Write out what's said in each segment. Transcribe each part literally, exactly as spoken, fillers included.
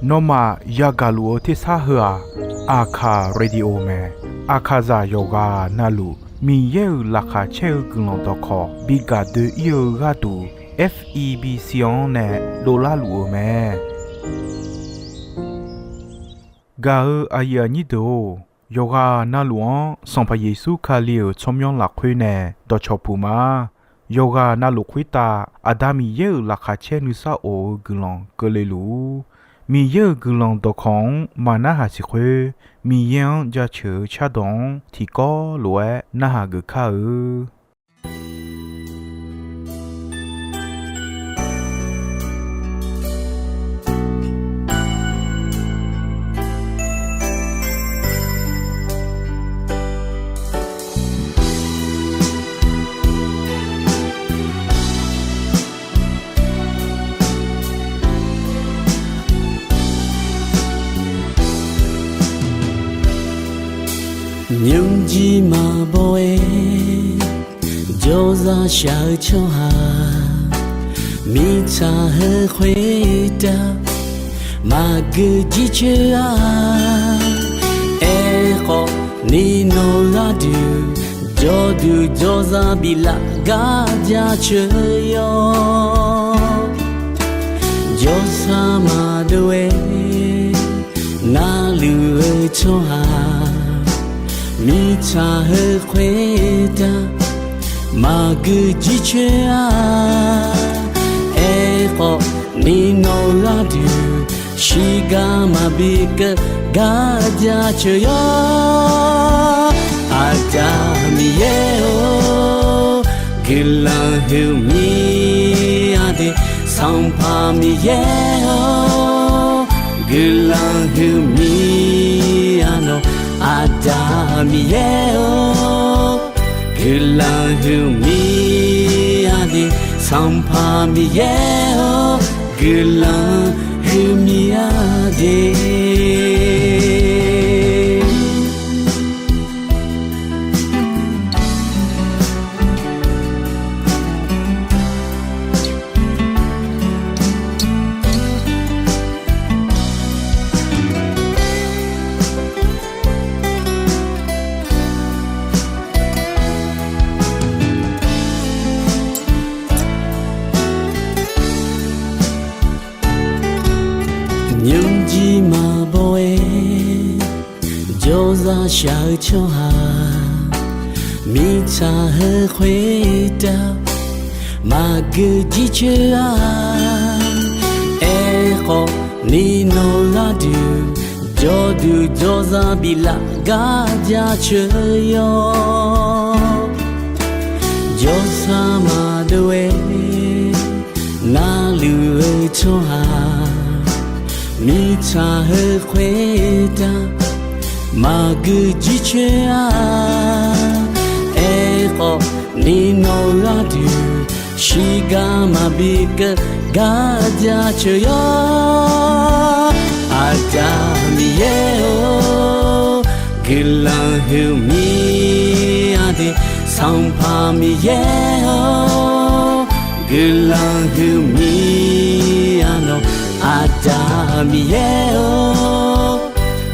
Nawmaf yagaq luf-eu tersar heu-aq, Aqkaq Radio mae. Aqkaqzaq yawqghaq navluf Miqyaer-euq laqkhaq caer-eu guiqlanq dawqkawq bi gaq doe-ir-eu gharduq, F E B C-anr nae dovlar luf-eu mae. Gaq-eu aqyuif aqnyir deuq-or, yawqghaq navluf-anr Sanqpaq Yeqsur Kali-euq tsawrmyanr lafkhoer nae dawqcawq puq ma. Yawqghaq navluf khoertav Aqda Miqyaer-euq laqkhaq caer nuisar of-eu guiqlanq keuvle luf-ur. Miqyaer-euq guiqlanq dawqkawq-anr maqnarhaq siq khoer, Miqyaer-anr jaceuq-eu cardawq-anr tiqkawv lof-aer narhaq geuf kar-eu. Nymrjir maqbaw-aer jawrzaq shaq-eu tsawrhaq, mirtsaq heu khoertav maqgeu jircoer-a. Aerkhawf ni nawq gharduq jawrduq jawrzaq biflaf gar jaceuq yawr. Jawrsar maqdov-aer narluf-eu tsawrhaq, mirtsaq heu khoertav maqgeu jircoer-a. Aerkhawf ni nawq gharduq shiqgar maqbi keuv gar jaceuq yawr. Aqda Miqyaer-or, guiqlanq huiqmir-a de. Sanqpaq Miqyaer-or, guiqlanq huiqmir-a nawq. Aqda Miqyaer-or, guiqlanq huiqmir-a de. Sanqpaq Miqyaer-or, guiqlanq huiqmir-a de. Nymrjir maqbaw-aer jawrzaq shaq-eu tsawrhaq, mirtsaq heu khoertav maqgeu jircoer-a. Aerkhawf ni nawq gharduq jawrduq jawrzaq biflaf gar jaceuq yawr. Jawrsar maqdov-aer narluf-eu tsawrhaq, mirtsaq heu khoertav maqgeu jircoer-a. Aerkhawf ni nawq gharduq shiqgar maqbi keuv gar jaceuq yawr. Aqda Miqyaer-or, guiqlanq huiqmir-a de. Sanqpaq Miqyaer-or, guiqlanq huiqmir-a nawq. Aqda Miqyaer-or,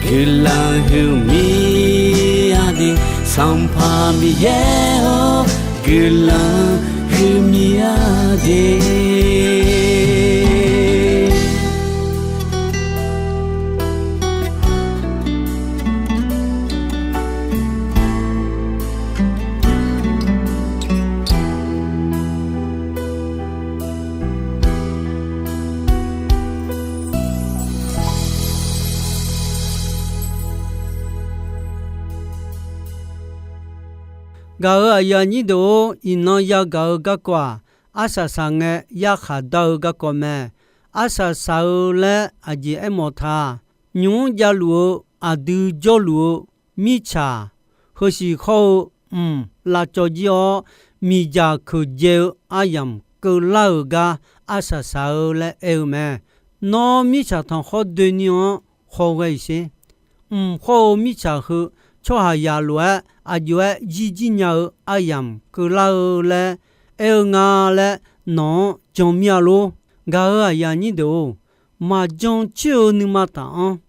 guiqlanq huiqmir-a de. Sanqpaq Miqyaer-or, guiqlanq huiqmir-a de. Gaq-euq aqyuif aqnyir deuq-or, iqnan yagaq-eu garkawv-aq, arsaq saq ngae yarkhaq dar-eu garkawv mae. Arsaq saq-eu laer aqjeq aermawf ta. Nymq-mr javluf-eu aqdui jawrluf-eu mirtsaq, heusiq hawr-eu mq lavcawv jir-awr, miqdzaq keuqdzae-eu aryamq keuvlar-euq gar arsaq saq-eu laer aer-eu mae. Nawr mirtsaq tanqkhawr doeni-anr khawghae-iq sher. Mq hawr-eu mirtsaq heu tsawrhaqzaq lof-aer aqjox-aer jirjir nya-eu aryamq keuvlar-eu laer aer-eu nga laer nawq-anr jan mir-a lor. Gaq-euq aqyuif aqnyir deuq-or, maqjan coer-eu nuima taq-anr,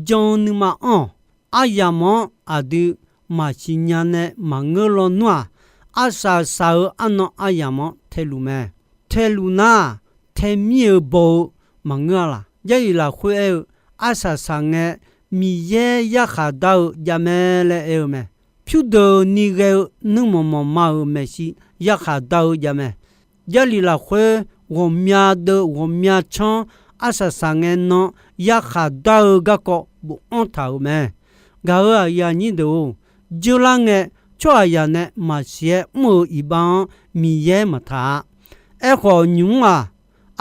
jan-eu nuima anr-awq. Aryamq-anr aqdui maqsiq nya nae maqngeur lawnmr-aq, arsaq saq-eu arnan aryamq-anr taeluf mae. Taeluf nar, taemir-eu baw-eu maqngeur-a laq. Jarlif lafkhoer aer-eu, arsaq saq ngae, Miqyaer yarkhaq dar-eu javmae laer aer-eu mae. Pyurdeuqni ghae-eu nuirmanq manqma-euq maeqshi yarkhaq dar-eu javmae. Jarlif lafkhoer ghawqmya deuv ghawqmya canr arsaq saq ngae nan yarkhaq dar-eu garkawv bofanr taq-euq mae. Gaq-euq aqyuif aqnyir deuq-or, dzeurlar ngae tsawrhaqzaq nae maqsiq-aer mr-euq iqbax-anr Miqyaer maqtaq-a. Aerkhawf, nymq-mr-aq,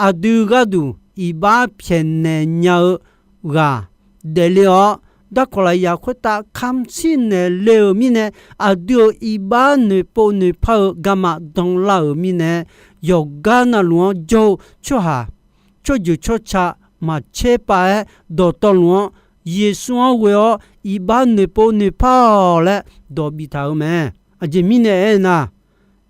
aqdui gharduq iqbax pyaeqnaeq nya-eu ghaq daefle-awr, darkawq lafyaq khoertav kamq shir naeq le-euq mirnae, aqdui-euq iqbax noeqpov noeqpar-eu garma danlar-euq mirnae, yawqgar navluf-anr jawr-eu tsawrhaq, tsawrjeuq tsawrca maqtser pav-aer dawqtawvluf-anr Yeqsur-anr ghoe-awr iqbax noeqpov noeqpar-awq laer dawq biftaq-euq mae. Aqjeq mirnae aernar,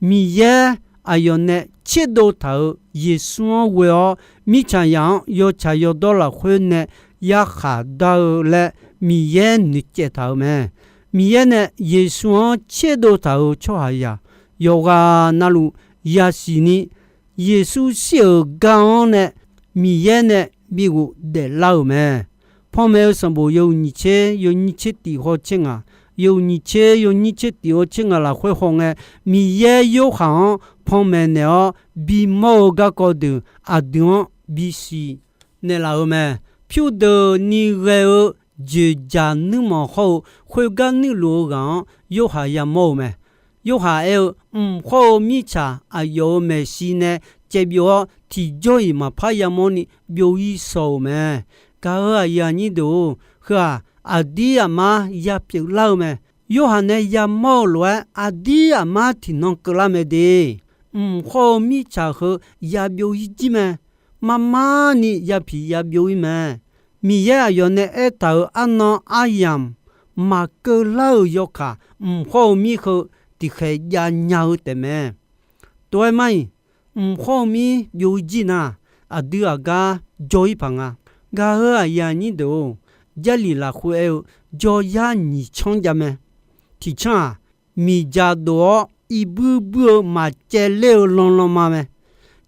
Miqyaer aqyawf nae tserdov taq-euq Yeqsur-anr ghoe-awr, mirtsaqzaq-anr yawtsaq yawdawr lafkhoer nae yarkhaq dar-eu laer Miqyaer noeqtsaev taq-euq mae. Miqyaer nae Yeqsur-anr tserdov taq-euq tsawrhaqzaq yawqghaq navluf yasiq ni, Yeqsur shir-euq gar-anr nae Miqyaer nae bi ghofdaef lar-euq mae. Panmaeq-eu sanqbof yawhuiq nyiq tser yawnyir tser tif haw tser ngaq, yawhuiq nyiq tser yawnyir tser tif haw tser ngaq lafkhoer hawngae, Miqyaer Yorhaq-anr panmaeq naeq-awr bimawr-eu garkawv deuq aqdui-anr bisiq naeqlaf-euq mae. Pyurdeuqni ghae-eu dzoeqdzaq nuirmanq hawr-eu khoergar nuirluf-eu ghaq-anr Yorhaq yamawr-euq mae. Yorhaq aer-eu, Mq khawr-eu mirtsaq aqyawf-euq maeqshi nae caevbyov-awr, tiqjawr-iq maqpar yamawrni byov-ir shaw-euq mae. Gaq-euq aqyuif aqnyir deuq-or, heu-aq, aqdir aqmar yapyeuf lar-eu mae. Yorhaq nae yamawr-eu lof-aer, aqdir aqmar tiqnan keuvlar mae de. Mq khawr-eu mirtsaq heu yabyov-ir jir mae. Marmarni yapiq yabyov-ir mae. Miqyaer aqyawf nae aertaq-euq arnan aryamq maqkeuv lar-euq yawkaq, mq khawr-eu mir heu tiqkhaeq jav nya-eu taefmae. Tov-aer mar-iq, mq khawr-eu mir byov-ir jir nar, aqdui aqgar jawr-ir paq nga. Gaq-euq aqyuif aqnyir deuq-or, Jarlif lafkhoer aer-eu, jawryar nyiq tsanr jav mae. Tiq tsanr-aq, miqdzaq dof-awr irbuir buir-eu maqcaevler-eu lanlanma mae.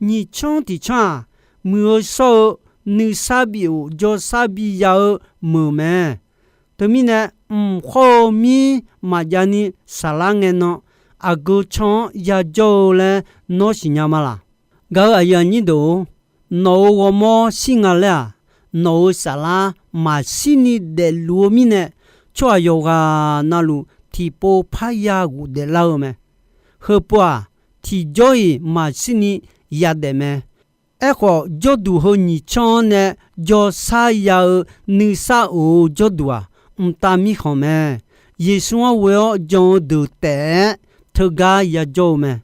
Nyiq tsanr tiq tsanr-aq, muiq-eu shawr-eu nuisar bif-oq jawrsar biya-eu meuq mae. Teumirnae, mq khawr-eu mir maqjav ni saflar ngae nan, aqgeu tsanr-anr yajawr-eu laer nawr siqnya ma laq? Gaq-euq aqyuif aqnyir deuq-or, nawq-euq ghawrmawr shir nga laer-aq, nawq-euq saflar maqshir ni daefluf-eu mirnae, tsawrhaq yawqghaq navluf tiqpov parya ghofdaef lar-eu mae. Heupov-aq, tiqjawr-iq maqshir ni yadaef mae. Aerkhawf, jawrduq heu nyiq tsanr-anr nae jawrsar ya-eu nuisar of-eu jawrduq-aq, mqtav mirkhanq mae. Yeqsur-anr ghoe-awr jan-eu deuq taef-aer teugar yajawr-eu mae.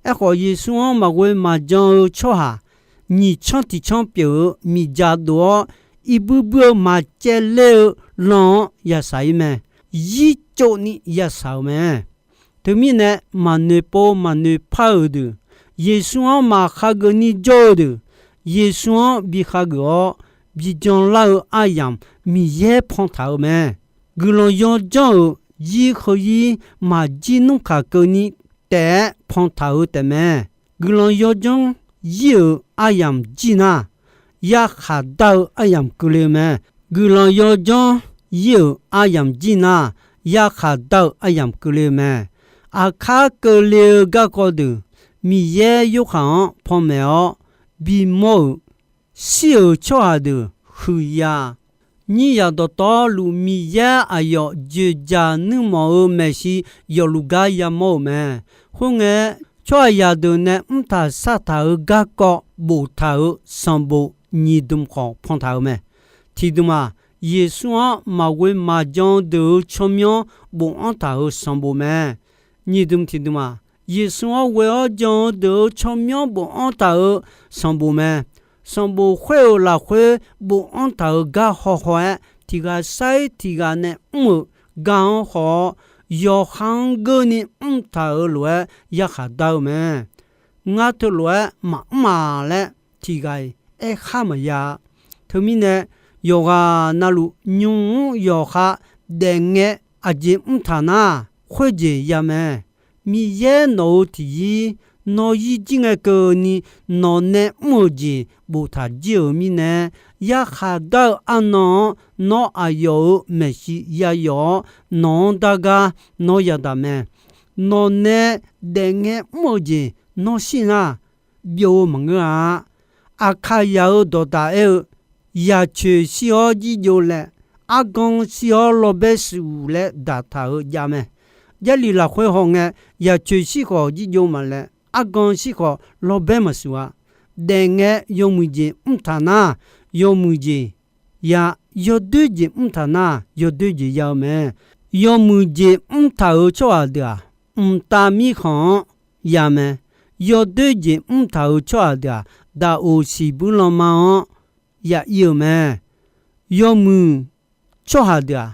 Aerkhawf, Yeqsur-anr maqghoe maqjan-eu tsawrhaq nyiq tsanr tiq tsanr pyeuf-eu miqdzaq dof-awr irbuir buir-eu maqcaevler-eu lan-anr yasaq-ir mae. Yircovni yasaq-euq mae. Teumirnae, maqnoeq pov maqnoeq par-euq deuq, Yeqsur-anr maqkhageuf ni jawr-eu deuq, Yeqsur-anr bi khageuf-awr bijan lar-eu aryamq Miqyaer pantaq-euq mae. Guiqlanq yawdzanr-euq zir heu-ir maqjir nmr kaq keuvni taef-aer pantaq-eu taefmae. Guiqlanq yawdzanr zir-euq aryamq jir nar, yarkhaq dar-eu aryamq keuvle-eu mae. Guiqlanq yawdzanr zir-euq aryamq jir nar, yarkhaq dar-eu aryamq keuvle-eu mae. Aqkar keuvle-eu garkawv deuq, Miqyaer Yorhaq-anr panmaeq-awr bimawr-euq shir-euq tsawrhaq deuq huiqya. Nyiryaq dawqtawvluf Miqyaer aqyawf dzoeqdzaq nuirmanq-euq maeqshi yawfluf gar yamawr-euq mae. Khoerngae, tsawrhaqzaq deuq nae mrtaq sartaq-euq garkawv boftaq-euq sanqbof nyiq dmq khawf pantaq-euq mae. Tiqdmq-aq, Yeqsur-anr maqghoe maqjan-eu deuq-euq tsawrmyanr bofanr taq-euq sanqbof mae. Nyiq dmq tiqdmq-aq, Yeqsur-anr ghoe-awr jan-eu deuq-euq tsawrmyanr bofanr taq-euq sanqbof mae. Sanqbof khoer-euq lafkhoer bofanr taq-euq gar hawhaw-aer, tiq ghaq sar-ir tiq ghaq nae mr-euq gar-anr haw-awr, yawqha-anr geurni mrtaq-euq lof-aer yarkhaq dar-eu mae. Ngar teulof-aer maqmr-aq laer, tiq ghaq-iq aerkhar maqya-a. Teumirnae, yawqghaq navluf nymq-mr yawqha daefngae aqjeq mrtaq nar, khoerjeq ya mae. Miqyaer nawq-euq tiqyir nawr yir jir ngae keuvni, nawq nae mr-euq jeq boftaq jir-euq mirnae, yarkhaq dar-eu arnan-anr nawr aqyawf-euq maeqshi yayawf-awr, nawq-anr dar gar nawr yadaq mae. Nawq nae daefngae mr-eu jeq nawr shir nar, byov-eu maqngeur-a. Aqkaqzaq-euq dawqdaq aer-eu, yaqcoeq shir-awr jirjov laer, argan shir-awr lawrbaer shuif laer daqtaq-euq jav mae. Jarlif lafkhoer hawngae, yaqcoeq shir khawf jirjov maqlaer, argan shir khawf lawrbaer maqshuif-a. Daefngae yawmuiq jeq mrtaq nar, yawmuiq jeq ya, yawdoer jeq mrtaq nar, yawdoer jeq ya-eu mae. Yawmuiq jeq mrtaq-euq tsawrhaq deuq-aq, mqtav mirkhanq-anr ya mae. Yawdoer jeq mrtaq-euq tsawrhaq deuq-aq, daqoq siqbuir lanma-anr ya ir-eu mae. Yawmuiq tsawrhaq deuq-aq,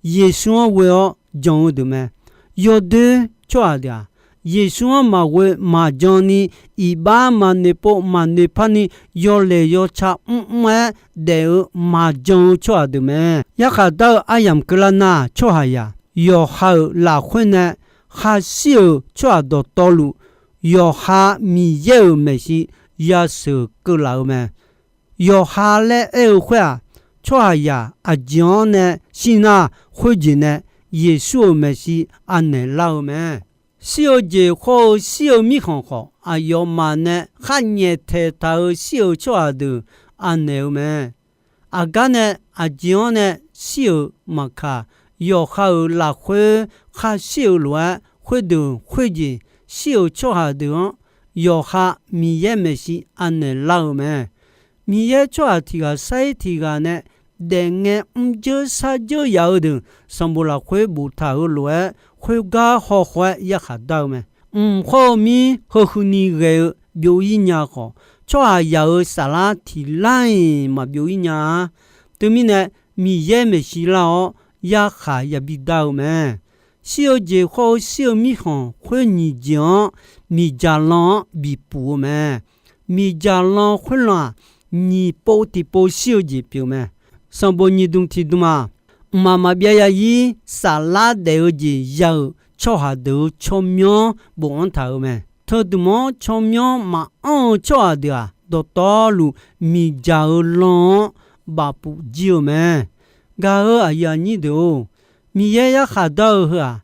Yeqsur-anr ghoe-awr jan-eu deuq mae. Yawdoer tsawrhaq deuq-aq, Yeqsur-anr maqghoe maqjan ni, iqbax maqnoeq pov maqnoeq par ni, yawlaeq yawca mrmr-aer daef-eu maqjan-eu tsawrhaq deuq mae. Yarkhaq dar-eu aryamq keuvlar nar, tsawrhaqzaq yawqha-euq lafkhoer nae khar shir-euq tsawrhaq dawqtawvluf, yawqha Miqyaer-euq maeqshi yasheuq keuvlaf-eu mae. Yawqha laer aer-eu khoer-aq, tsawrhaqzaq aqjeq-anr nae shir nar, khoerjeq nae Yeqsur-euq maeqshi anaeq lar-eu mae. Shir-eu jeq khawr-eu shir-eu mirkhanq khawf, aqyawfmaf nae khar nyaeftaeq taq-euq shir-euq tsawrhaq deuq anaeq-eu mae. Aqgar nae aqjeq-anr nae shir-euq maqkaq, yawqha-euq lafkhoer khar shir-euq lof-aer, khoerdeuq khoerjeq shir-euq tsawrhaq deuq-anr yawqha Miqyaer maeqshi anaeq lar-eu mae. Miqyaer tsawrhaq tiq ghaq sair tiq ghaq nae daefngae mrjeur sarjeur yaf-eu deuq sanqbof lafkhoer boftaq-euq lof-aer, khoergar hawkhaw-aer yarkhaq dar-eu mae. Mq khawr-eu mir heuhuini ghae-eu byov-ir nya khawf, tsawrhaqzaq-euq saflar tiq lar-iq maqbyov-ir nya-a. Teumirnae, Miqyaer maeqshi lar-awr yarkhaq yabi dar-eu mae. Shir-eu jeq khawr-eu shir-eu mirkhanq khoer nyiq jeq-anr miqdzaq lan-anr bipuf-eu mae. Miqdzaq lan khoerlan-aq, nyiq pov tiqpov shir-eu jeq pyeuf mae. Sanqbof nyiq dmq tiq dmq-aq, mqmaq maqbyav ya-ir saflar daef-eu jeq ya-euq tsawrhaq deuq-euq tsawrmyanr bofanr taq-euq mae. Teudmq-anr tsawrmyanr maqanr-eu tsawrhaq deuq-aq, dawqtawvluf miqdzaq-eu lan-anr bafpuf jir-eu mae. Gaq-eu aqyuif aqnyir deuq-or, Miqyaer yarkhaq dar-eu heu-aq,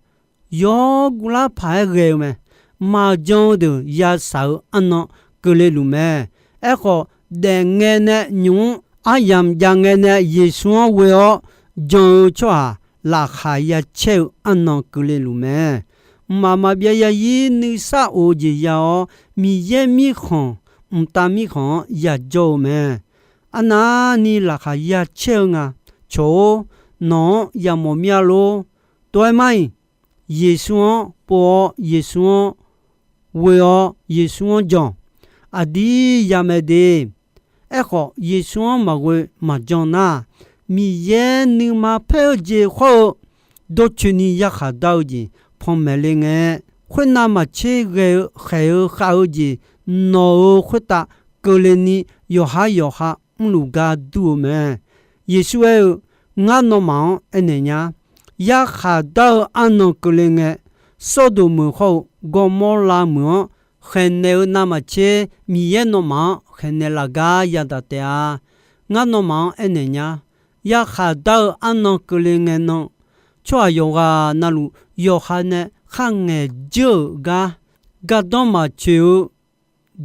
yawr guvlar paq-aer ghae-eu mae. Maqjan-eu deuq yashaq-eu arnan keuvle luf mae. Aerkhawf, daefngae nae nymq-mr aryamq jav ngae nae Yeqsur-anr ghoe-awr jan-eu tsawrhaq laqkhaq ya caer-eu arnan keuvle luf mae. Mqmaq maqbyav ya-ir nuisar of-eu jeq ya-awr, Miqyaer mirkhanq, mqtav mirkhanq-anr yajawr-eu mae. Arnavni laqkhaq ya caer-eu nga. Cawq-or, nawq-anr yamawf mir-a lor. Tov-aer mar-iq, Yeqsur-anr pov-awr, Yeqsur-anr ghoe-awr, Yeqsur-anr jan. Aqdir yamaeq de. Aerkhawf, Yeqsur-anr maqghoe maqjan nar, Miqyaer nuima paer-eu jeq khawr-eu dawrcoeni yarkhaq dar-eu jeq panmaeq le ngae, khoernav maqtser ghae-eu khaeq-eu khav-eu jeq nawq-euq khoertav keuvle ni yawqhar yawqha mrluf gar dur-eu mae. Yeqsur aer-eu, Ngar nawmaf-anr aernaeq nya. Yarkhaq dar-eu arnan keuvle ngae, Sawrdoq meuq hawr-eu Gawrmawrlav meuq-anr khaeqnaeq-eu navmaqtser Miqyaer nawmaf-anr khaeqnaeq laf gar yadaq taef-a. Ngar nawmaf-anr aernaeq nya. Yarkhaq dar-eu arnan keuvle ngae nan, tsawrhaq yawqghaq navluf yawqha nae kharngaeq dzeur-euq gar, gardanr maqtsoeq-eu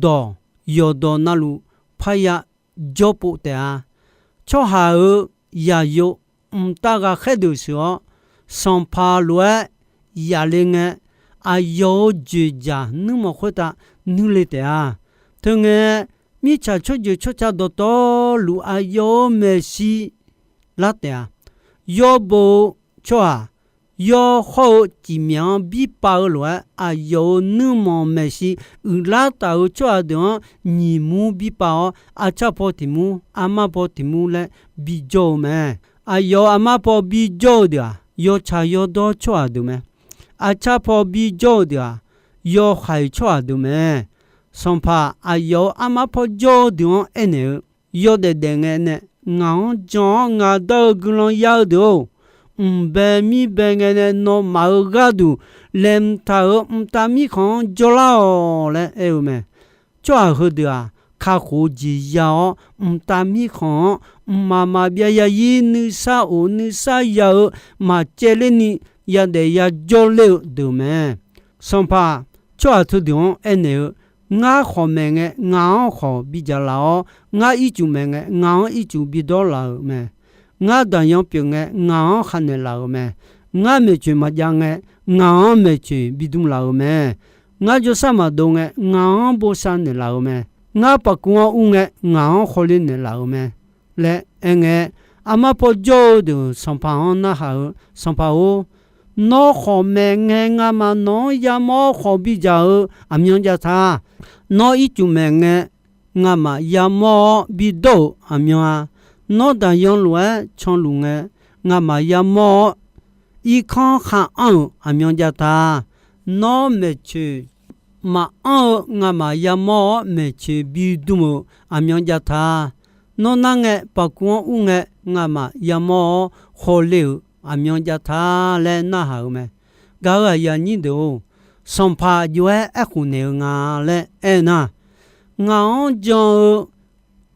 dawq yawqdawq navluf parya jawrpov taef-a. Tsawrhaq-euq yaqyo mqtav ghaqkhaer deuq sheuq-awr, sanqpaq lof-aer yaf le ngae, aqyawf-euq dzoeqdzaq nuirmanq khoertav nuir le taef-a. Teungae, mirtsaq tsawrjeuq tsawrca dawqtawvluf aqyawf-euq maeqshi lar taef-a. Yawbo-eu tsawrhaq, yawhawr-eu cifmyaq-anr birpav-eu lof-aer, aqyawf-euq nuirmanq maeqshi uiqlar taf-euq tsawrhaq deuq-anr nyiq mur birpav-awr, arcar paw tiq mur, armar paw tiq mur laer bijawr-eu mae. Aqyawf-euq armar paw bijawr-eu deuq-aq, yawtsaq yawdawr tsawrhaq deuq mae. Arcar paw bijawr-eu deuq-aq, yawhaiq tsawrhaq deuq mae. Sanqpaq aqyawf-euq armar paw jawr-eu deuq-anr aernaeq-eu, yawdaef daef ngae nae, ngaq-anr jan-awr ngaq dar-eu guiqlanq ya-eu deuq-or, mqbae mirbae ngae nae nawmaf-euq gharduq laeqhmq taq-euq mqtav mirkhanq-anr jawrlar-awq laer aer-eu mae. Tsawrhaq heudeuq-aq, kakhof-eu jeq ya-awr, mqtav mirkhanq-anr mqmaq maqbyav ya-ir nuisar of nuisar ya-eu maqcaevler ni yadaef yajawr ler-eu deuq mae. Sanqpaq, tsawrhaq teudeuq-anr aernaeq-eu, Ngar khawf maeq ngae, ngaq-anr khawf bidzaq laf-awr, ngar ircuf maeq ngae, ngaq-anr ircuf bidawr laf-euq mae. Ngar daqyan pyeuf ngae, ngaq-anr khar naeqlaf-euq mae. Ngar maeqtsoeq maqjav ngae, ngaq-anr maeqtsoeq bidm laf-euq mae. Ngar jawrsar maqdov ngae, ngaq-anr bosav naeqlaf-euq mae. Ngar paqkuv-anr ur ngae, ngaq-anr khawle naeqlaf-euq mae laer aerngae, armar paw jawr-eu deuq sanqpaq-anr narhaq-eu, Sanqpaq-or, nawr khawf maeq ngae ngamaf nawq-anr yamawr-awr khawf bidzaq-eu aqmyan jav ta. Nawr ircuf maeq ngae ngamaf yamawr-awr bidawr-euq aqmyan-a. Nawr daqyan lof-aer canluf ngae ngamaf yamawr-awr irkanr khar anr-euq aqmyan jav ta. Nawr maeqtsoeq maqanr-eu ngamaf yamawr-awr maeqtsoeq bidm-euq aqmyan jav ta. Nawr nar ngae paqkuv-anr ur ngae ngamaf yamawr-awr khawle-euq aqmyan jav ta laer narhaq-euq mae. Gaq-euq aqyuif aqnyir deuq-or, sanqpaq jov-aer aerkhof naeq-eu nga laer aer nar, ngaq-anr jan-eu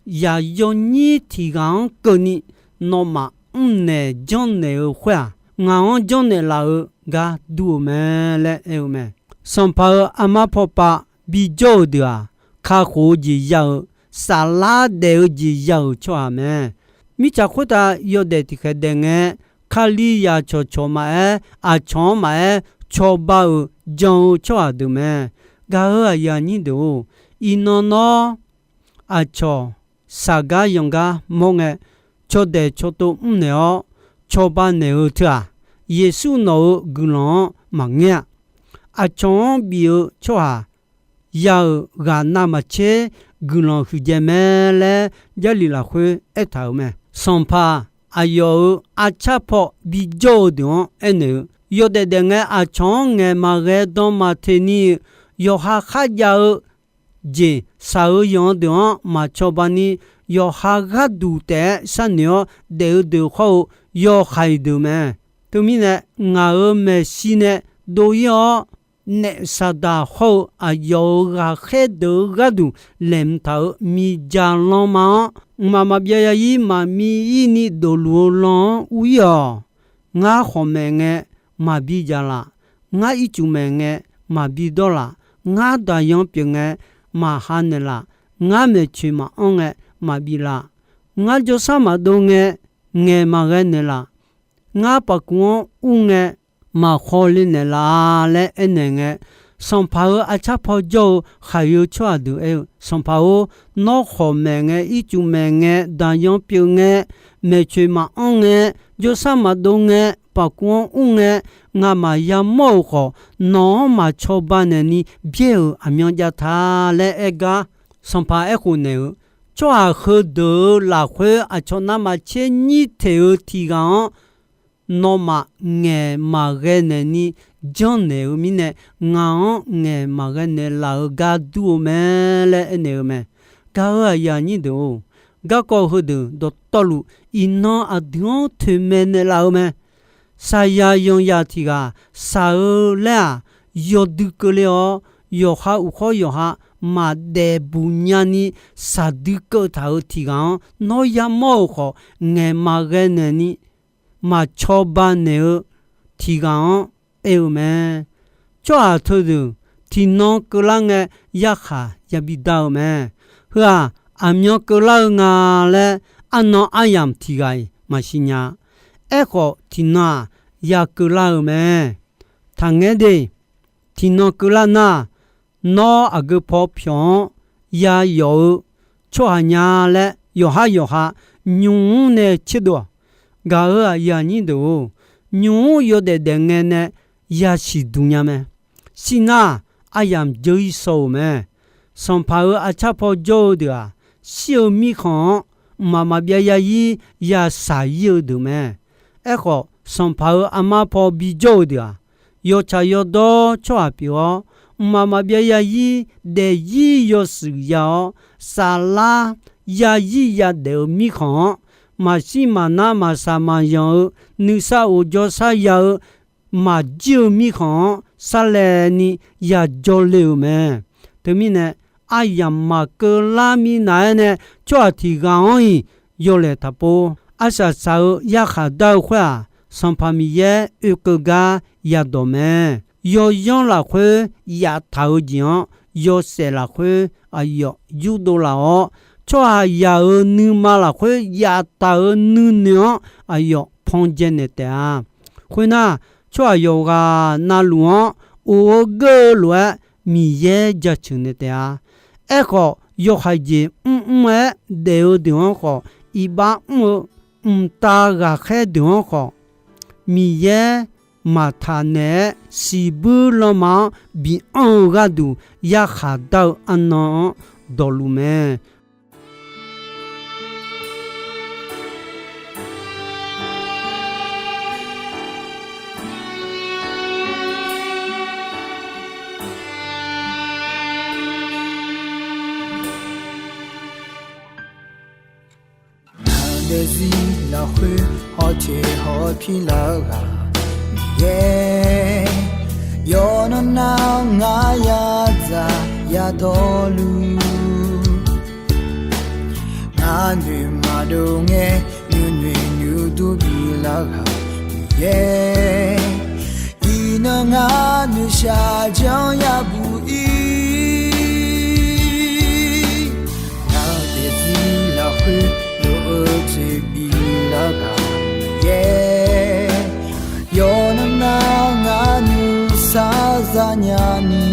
yaqyawnyir tiq ghaq-anr keuvni nawmaf mrnaeq janrnaeq-eu khoer-aq, ngaq-anr janrnaeq laf-eu gar dur-eu mae laer aer-eu mae. Sanqpaq-euq armar paw pav bijawr-eu deuq-aq, kakhof-eu jeq ya-euq, saflar daef-eu jeq ya-euq tsawrhaq mae. Mirtsaq khoertav yawdaef tiqkhaeq daef ngae, Kalizaq cawqcawq maqaer, aqcawq-anr maqaer, cawba-euq jan-eu tsawrhaq deuq mae. Gaq-euq aqyuif aqnyir deuq-or, iqnan nawr aqcawq saqgar yanqgar mawr ngae, cawdaeq cawtov mrnaeq-awr cawba naeq-eu teu-aq, Yeqsur nawq-euq guiqlanq-anr maqngeur-a. Aqcawq-anr bif-eu tsawrhaq ya-euq ghaq navmaqtser guiqlanq huiqdzae mae laer Jarlif lafkhoer aertaq-euq mae. Sanqpaq aqyawf-euq arcar paw bijawr-eu deuq-anr aernaeq-eu, yawdaef daef ngae aqcawq-anr ngaeq maqghae dan maqteq ni, yawqha kharjav-eu jeq shaq-eu yanq-eu deuq-anr maqcawba ni, yawqha gharduq taef-aer sharnoeq-awr daef-eu deuq hawr-eu yawhaiq deuq mae. Teumirnae, ngaq-euq maeqshi nae dov-ir-awr, naef Saqdaq hawr-eu aqyawf-euq ghaqkhaer deuq-euq gharduq laeqhmq taq-euq miqdzaq lanma-anr, mqmaq maqbyav ya-ir maqmiv-ir ni dofluf-eu lan-anr ur-ir-awq. Ngar khawf maeq ngae maqbi dzaq laf. Ngar ircuf maeq ngae maqbi dawr laf. Ngar daqyan pyeuf ngae maqha naeq laf. Ngar maeqtsoeq maqanr ngae maqbi laf. Ngar jawrsar maqdov ngae ngaeq maqghae naeq laf. Ngar paqkuv-anr ur ngae maqkhawle naeq laf laer aernaeq ngae, sanqpaq-euq arcar paw jawr-eu khaqyoe tsawrhaq deuq aer-eu, Sanqpaq-or, nawr khawf maeq ngae, ircuf maeq ngae, daqyan pyeuf ngae, maeqtsoeq maqanr ngae, jawrsar maqdov ngae, paqkuv-anr ur ngae, ngamaf yamawr-euq khawf, nawq-anr maqcawba naeqni byaer-euq aqmyan jav ta laer aer gar, sanqpaq aerkhof naeq-eu, tsawrhaq heudeuq-euq lafkhoer aqcawq navmaqtser nyir teq-eu tiq ghaq-anr, nawmaf ngaeq maqghae naeqni janrnaeq-eu mirnae, ngaq-anr ngaeq maqghae naeqlaf-eu gar dur-eu mae laer aernaeq-eu mae. Gaq-euq aqyuif aqnyir deuq-or, garkawv heudeuq dawqtawvluf iqnan aqdui-anr toeqmaeq naeqlaf-eu mae. Saqyaq yanqyaq tiq ghaq shaq-eu laer-aq, yawdui keuvle-awr, yawqha uqkhawr yawqha maqdaef buq nyani shaqdui keuv taq-euq tiq ghaq-anr nawr yamawr-euq khawf, ngaeq maqghae naeqni maqcawba naeq-eu tiq ghaq-anr aer-eu mae. Tsawrhaq teudeuq tiqnan keuvlar ngae yarkhaq yabi dar-eu mae. Heu-aq, aqmyan keuvlar-eu nga laer arnan aryamq tiq ghaq-iq maqsiq nya. Aerkhawf, tiqnan-aq, ya keuvlar-eu mae. Taqngaer de, tiqnan keuvlar nar, nawr aqgeu paw pyawq-anr yayawf-eu tsawrhaq nya laer yawqhar yawqha nymq-mr nae tserdov-awq. Gaq-euq aqyuif aqnyir deuq-or, nymq-mr yawdaef daef ngae nae yasiq duq nya mae. Shir nar, aryamq dzeur-ir shaw-euq mae. Sanqpaq-euq arcar paw jawr-eu deuq-aq, shir-eu mirkhanq-anr mqmaq maqbyav ya-ir yashaq-ir-eu deuq mae. Aerkhawf, sanqpaq-euq armar paw bijawr-eu deuq-aq, yawtsaq yawdawr tsawrhaq pyeuf-awr, mqmaq maqbyav ya-ir daef-ir yawshuif ya-awr, saflar yazir yadaef-eu mirkhanq-anr, maqshir maqnar maqsaq maqzanq-eu, nuisar of jawrsar ya-eu, maqjir-eu mirkhanq-anr sarlaevni yajawr le-euq mae. Teumirnae, aryamq maqkeuv lar minav-aer nae tsawrhaq tiq ghaq-anr-iq yawlaeq taqpov. Arsaq saq-eu yarkhaq dar-eu khoer-aq, Sanqpaq Miqyaer oekeuv gar yadawq mae. Yawyanr lafkhoer yaftaq-eu jeq-anr, yawshaef lafkhoer aqyawf yurdov laf-awr, tsawrhaqzaq-euq nuima lafkhoer yaftaq-euq nuinoeq-anr aqyawf pan dzaenaeq taef-a. Khoernar, tsawrhaq yawqghaq navluf-anr of-eu geur-eu lof-aer Miqyaer jaceuq naeq taef-a. Aerkhawf, yawhaiq jeq mrmr-aer daef-eu deuq-anr khawf, iqbax mr-eu mqtav ghaqkhaer deuq-anr khawf, Miqyaer maqtaq naeq-aer siqbuir lanma-anr bianr-eu gharduq yarkhaq dar-eu arnan-anr dawqluf mae. Ngaq daefzir lafkhoer hawteq hawpir lar-eu ghaq Miqyaer, yawqnan nar ngar yadzaq yadawrluf, ngar noeqma dov ngae nuinoeq nuidur bif lar-eu ghaq Miqyaer, iqnan ngar noeqshaq janr yabuq ir. Ngaq daefzir lafkhoer lof-eu jeq bif lar-eu ghaq Miqyaer, yawqnan nar ngar nuisar zanya ni,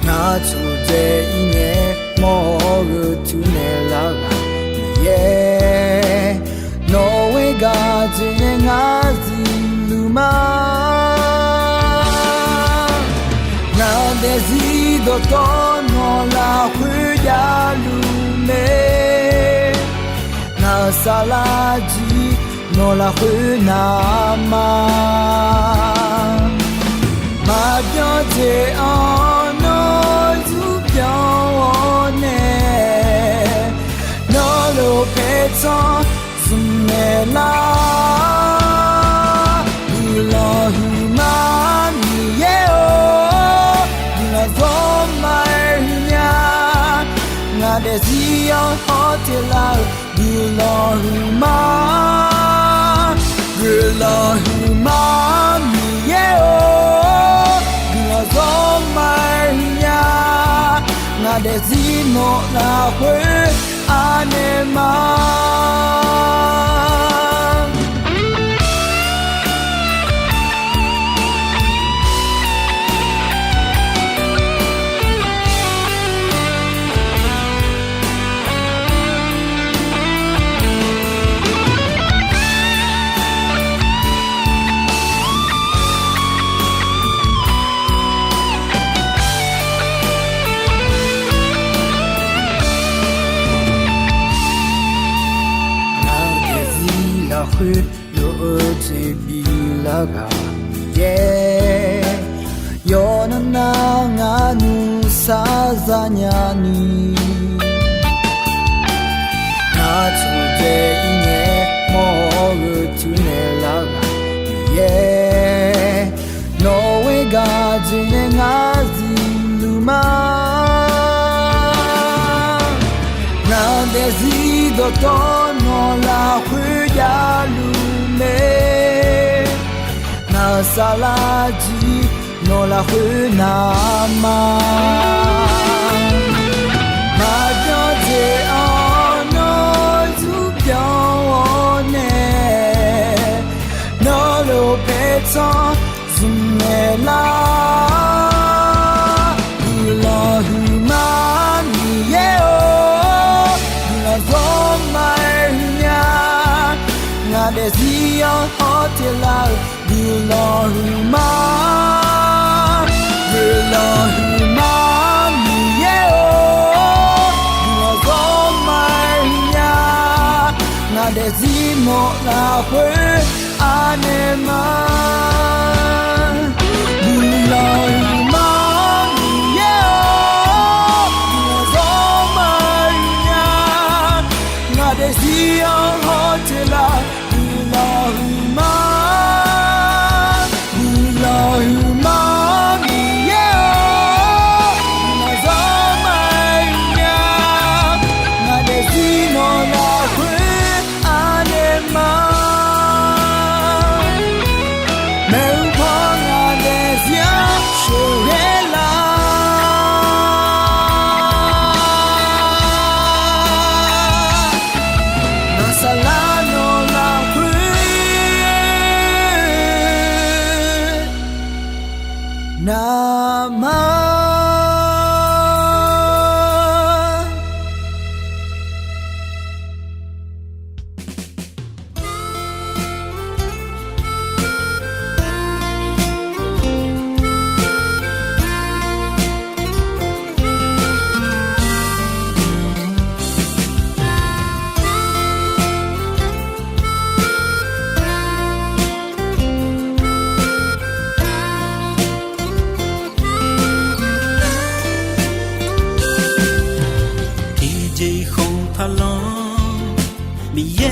ngar taqdzae ir ngae mawr-eu teunaeq lar-eu ghaq Miqyaer, nawq-eu gaq jeq nae ngar zifluf ma. Ngaq daefzir dawqtawv nawq lafkhoer javluf mae. Ngaq-euq saflar jir nawq lafkhoer navma, maqbyan jeq-anr nawr zurbyan-awr nae, nawr lof paertsanr zmqnaeq lar. Guiqlanq huiqma Miqyaer-or, guiqlanq zawrma-aer huiqnya. Ngaq daefzir-anr hawteq lar-euq guiqlanq huiqma, guiqlanq huiqma Miqyaer-or, guiqlanq zawrma-aer huiqnya. Ngaq daefzir nawq lafkhoer anaeq ma. Ngaq daefzir lafkhoer lof-eu jeq biflar ghaq Miqyaer, yawqnan nar ngar nuisar zanya ni, ngar taqdzae ir ngae mawr-eu teunaeq lar ghaq Miqyaer, nawq-eu gaq jeq nae ngar zifluf ma. Ngaq daefzir dawqtawv nawq lafkhoer javluf mae. Ngaq-euq saflar jir nawq lafkhoer navma, maqbyan jeq-anr nawr zurbyan-awr nae, nawr lof paertsanr zmqnaeq lar. Guiqlanq huiqma Miqyaer-or, guiqlanq zawrma-aer huiqnya. Ngaq daefzir-anr hawteq lar-euq guiqlanq huiqma, guiqlanq huiqma Miqyaer-or, guiqlanq zawrma-aer huiqnya. Ngaq daefzir nawq lafkhoer anaeq ma. Guiqlanq huiqma Miqyaer-or, guiqlanq zawr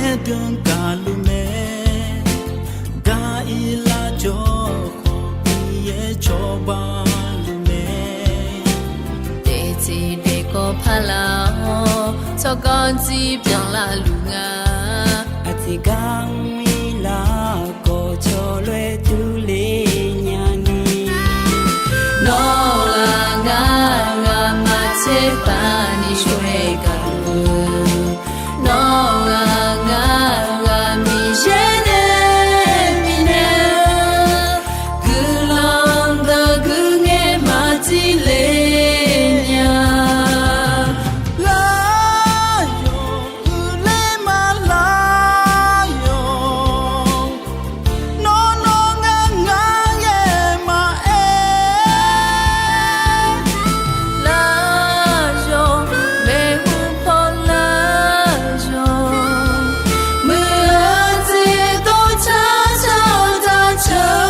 Miqyaer byan gaqluf mae, gar ir lar jawr khawf Miqyaer cawba luf mae. Daefteq daefkawv parlaq-awr, tsawrganr jir byanlar luf nga. Aqtiqgar mr ir lar khawf, cawloer durler nyani. Nawr-aq ngar, ngar maqtser paq ni shawr-aer gaq-eu. Nawr-aq ngar, ngar Miqyaer nae bifnaeq-eu guiqlanq deuq guiqngaer maqtile nya. Lar yawq uiqler ma lar yawq. Nawr nawr ngar ngar ghae maqaer. Lar yawq, maeqhu paw lar yawq. Muiq-eu jeq dov car car-awr car car.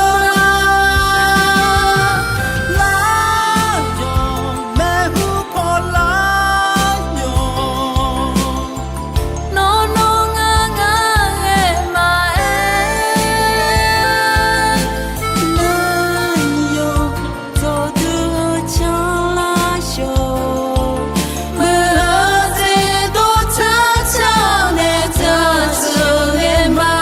Lar yawq, maeqhu paw lar yawq. Nawr nawr ngar ngar ghae maqaer. Lar yawq, dawqdui-eu canlar yawq. Muiq-eu jeq dov car car-awr nae car car ghae ma.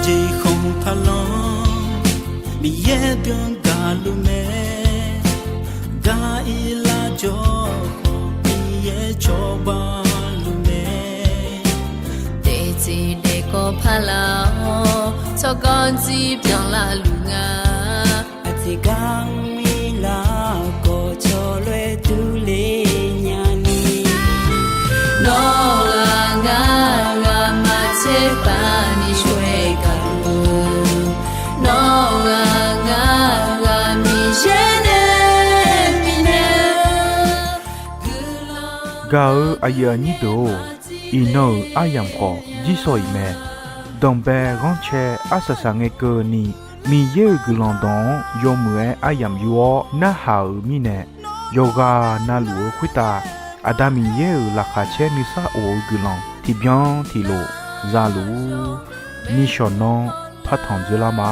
Tiqjeq khanq taqlanr, Miqyaer byan gaqluf mae. Gar ir lar jawr khawf Miqyaer cawba luf mae. Daefteq daefkawv parlaq-awr, tsawrganr jir byanlar luf nga. Aqtiqgar mr ir lar khawf, cawloer durler nyani. Nawr-aq ngar, ngar maqtser paq ni shawr-aer gaq-eu. Nawr-aq ngar, ngar Miqyaer nae bifnaeq-eu guiqlanq. Gaq-eu aqyuif aqnyir deuq-or, iqnan-euq aryamq khawf jirsawq iq mae. Danqbae ghanrcae arsaq saq ngae keuvni, Miqyaer-euq guiqlanq dawq-anr yawmuiq-aer aryamq yur-awr narhaq-euq mirnae, yawqghaq navluf-eu khoertav Aqda Miqyaer-euq laqkhaq caer nuisar of-eu guiqlanq tiqbyan tiqlof zaluf-ur. Nishawq nanr partanq dzoerlar ma.